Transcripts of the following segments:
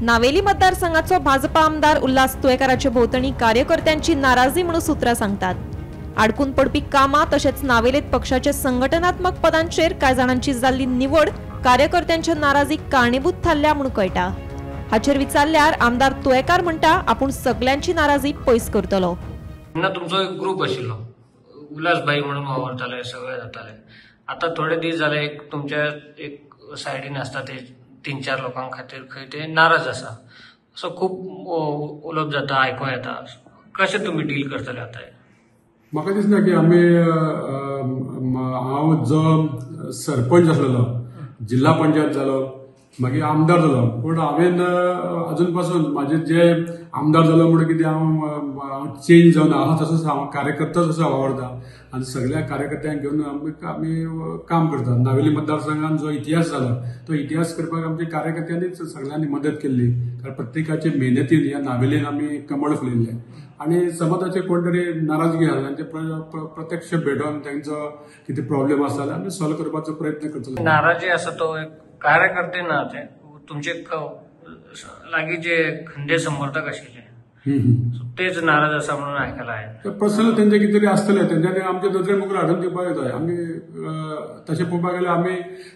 नावेली मतदारसंघाचो भाजपा आमदार उल्हास तुयेंकाराचे भोंवतणी कार्यकर्त्यांची नाराजी म्हणून सूत्रां सांगतात. आडकून पडपी कामां तशेंच नावेलीत पक्षाच्या संघटनात्मक पदांचेर कांय जाणांची जाल्ली निवड कार्यकर्त्यांच्या नाराजीक कारणीभूत थारल्या म्हणून कळटा. हाचेर विचारल्यार आमदार तुयेंकार म्हणटा आपूण सगल्यांची नाराजी पयस करतलो. तेन्ना तुमचो एक ग्रूप आशिल्लो, उल्हास भाई म्हणून वावरताले, सगळे जाताले. आतां थोडे दीस जाले एक तुमच्या एक सायडीन आसता ते 3-4 लोकां खातीर खंय ते नाराज आसा, असो खूब उलोवप जाता, आयको येता. कशें तुमी डील करतले आतां? म्हाका दिसना की आमी, हांव जो सरपंच आसलेलो, जिल्हा पंचायत जालो, मागीर आमदार जालो, पूण हांवें अजून पासून म्हाजे जे आमदार जालो म्हणून कितें हांव चेंज जावन आसा तसोच हांव कार्यकर्तो तसो वावरता आनी सगळ्या कार्यकर्त्यांक घेवन आमी काम करता. नावेली मतदारसंघान जो इतिहास जालो तो इतिहास करपाक आमच्या कार्यकर्त्यांनीच सगळ्यांनी मदत केल्ली, कारण प्रत्येकाचे मेहनतीन ह्या नावेलीन आमी कमळ फुलयल्लें. आनी समज कोण तरी नाराजगी आसा तांचे प्रत्यक्ष भेटोवन तांचो कितें प्रॉब्लेम आसा जाल्यार आमी सॉल्व करपाचो प्रयत्न करतले. नाराजी आसा तो एक कार्यकर्ते ना, ते तुमचे लागीं जे खंदे समर्थक आशिल्ले तेच नाराज आसा म्हणून आयकला हांवें. पर्सनल तेंचे कितें तरी आसतलें, तेंच्यांनी आमचे नदरे मुखार हाडून दिवपाक जाय. आमी तशें पळोवपाक गेल्यार आमी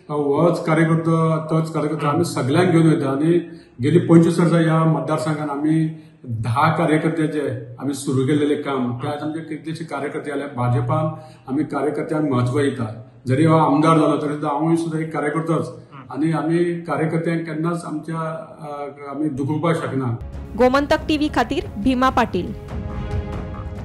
होच कार्यकर्तो तोच कार्यकर्तो आमी सगल्यांक घेवन वयता. आनी गेली 25 वर्सां ह्या मतदारसंघान आमी 10 कार्यकर्त्याचे आमी सुरू केल्लेलें काम, ते आज आमचे कितलेशे कार्यकर्ते आले. भाजपान आमी कार्यकर्त्यांक म्हत्व दिता. जरी हो आमदार जालो तरी सुद्दां हांवूय सुद्दां एक कार्यकर्तोच आनी आमी कार्यकर्त्यांक केन्नाच आमच्या आमी दुखोवपाक शकना. गोमंतक टीव्ही खातीर भीमा पाटील.